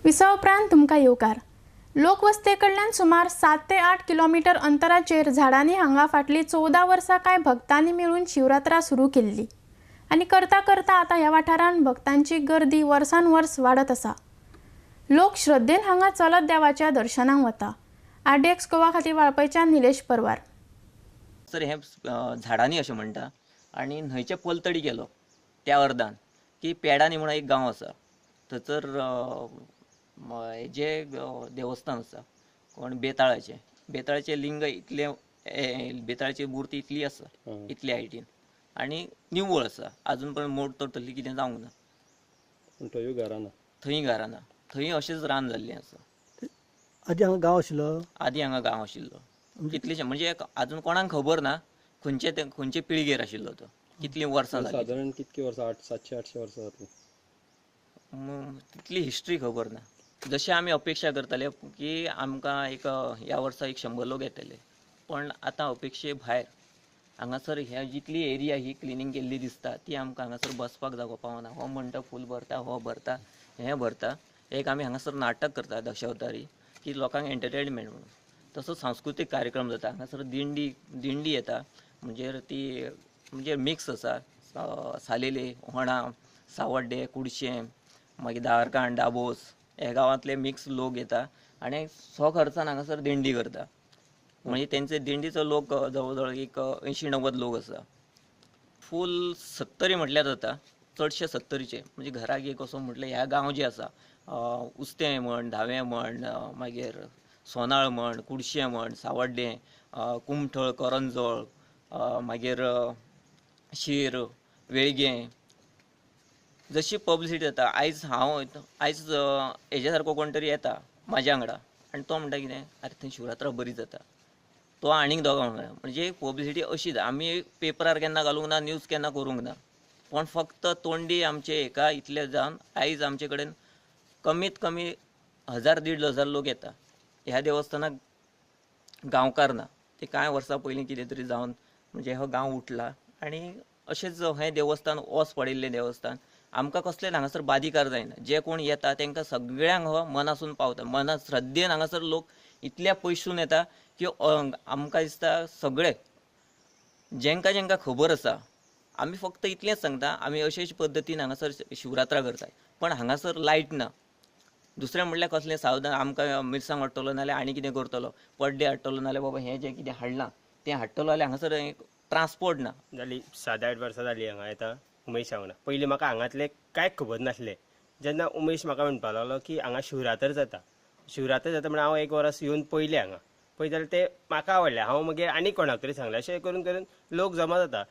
विसवा उपरांत तुमकां येवकार. लोकवस्ते कडल्यान सुमार 7 ते 8 किलोमिटर अंतराचेर झाडांनी हांगा फाटलीं 14 वर्सां कांय भक्तांनी मेळून शिवरात्रा सुरू केल्ली आनी करता करता आतां ह्या वाठारांत भक्तांची गर्दी वर्सान वर्स वाडत आसा. लोक श्रद्धेन हांगा चलत देवाच्या दर्शनाक वता. आरडीएक्स गोवा खातीर वाळपयच्यान निलेश परवार. सर हें झाडांनी अशें म्हणटा आनी न्हंयच्या पलतडी गेलो त्या अर्दान की पेडांनी म्हणून एक गांव आसा, थंयसर जे देवस्थान आसा कोण बेताळाचें, बेताळाचें लिंग इतलें, बेताळाची मुर्ती इतली आसा, इतली हायटीन आनी निवळ आसा, आजून पर्यंत मोड तर तसली कितें जावंक ना. थंयूय घरां ना, थंय घरां ना, थंय अशेंच रान जाल्लें आसा. आदी हांगा गांव आशिल्लो, आदी हांगा गांव आशिल्लो कितलेशे, म्हणजे आजून कोणाक खबर ना खंयचे ते खंयचे पिळगेर आशिल्लो तो, कितलीं वर्सां जालीं, सादारण कितकी वर्सां, 700-800 वर्सां जातली, तितली हिस्ट्री खबर ना. जशें आमी अपेक्षा करताले की आमकां एक ह्या वर्सा एक 100 लोक येतले, पण आतां अपेक्षे भायर हांगासर ह्या जितली एरिया ही क्लिनींग केल्ली दिसता ती आमकां हांगासर बसपाक जागो पावना. हो म्हणटा फूल भरता, हो भरता, हें भरता. एक आमी हांगासर नाटक करता दशावतारी की लोकांक एंटरटेनमेंट म्हणून, तसोच सांस्कृतीक कार्यक्रम जाता हांगासर. दिंडी दिंडी येता, म्हणजे ती म्हणजे मिक्स आसा, सालेले, होणा, सावड्डे, कुडशें, मागीर दारकांड, दाबोस ह्या गांवांतले मिक्स लोक येता आनी सो खर्चान हांगासर दिंडी करता. म्हणजे तेंचे दिंडीचो लोक जवळ जवळ एक 80-90 लोक आसा. फूल 70 म्हटल्यार जाता, चडशे 70चे, म्हणजे घराक एक असो म्हटल्यार ह्या गांव जे आसा, उस्तें म्हण, धावें म्हण, मागीर सोनाळ म्हण, कुडशें म्हण, सावड्डें, कुमठळ, करंजोळ, मागीर शीर, वेळगें, जशी पब्लिसिटी जाता. आयज हांव आयज हेज्या सारको कोण तरी येता म्हाज्या वांगडा आनी तो म्हणटा कितें, आरे थंय शिवरात्रा बरी जाता, तो आनीक दोगां वांगडा, म्हणजे पब्लिसिटी अशी. आमी पेपरार केन्ना घालूंक ना, न्यूज केन्ना करूंक ना, पूण फक्त तोंडी आमचे एका इतले जावन आयज आमचे कडेन कमीत कमी 1000-1500 लोक येता. ह्या देवस्थानाक गांवकार ना, ते कांय वर्सां पयलीं कितें तरी जावन म्हणजे हो गांव उठला आनी अशेंच हें देवस्थान ओस पडिल्लें देवस्थान. आमकां कसलें हांगासर बादिकार जायना, जे कोण येता तांकां सगळ्यांक हो मनासून पावता, मना श्रद्धेन हांगासर लोक इतल्या पयसून येता की आमकां दिसता सगळे जेंकां जेंकां खबर आसा. आमी फक्त इतलेंच सांगता, आमी अशेच पद्दतीन हांगासर शिवरात्रा करतात, पण हांगासर लायट ना. दुसरें म्हणल्यार कसलें सावधान, आमकां मिरसांग हाडटलो नाल्यार आनी कितें करतलो, पड्डे हाडटलो नाल्यार बाबा हें जें कितें हाडलां तें हाडटलो जाल्यार हांगासर ट्रान्सपोर्ट ना. जाली 7-8 वर्सां जाली हांगा येता उमेशा वांगडा. पयलीं म्हाका हांगांतलें कांय खबर नासलें. जेन्ना उमेश म्हाका म्हणपाक लागलो की हांगा शिवरात्र जाता, शिवरात्र जाता म्हणून हांव एक वरस येवन पयलें हांगा, पळयत जाल्यार तें म्हाका आवडलें. हांव मागीर आनी कोणाक तरी सांगलें, अशें करून करून लोक जमा जाता.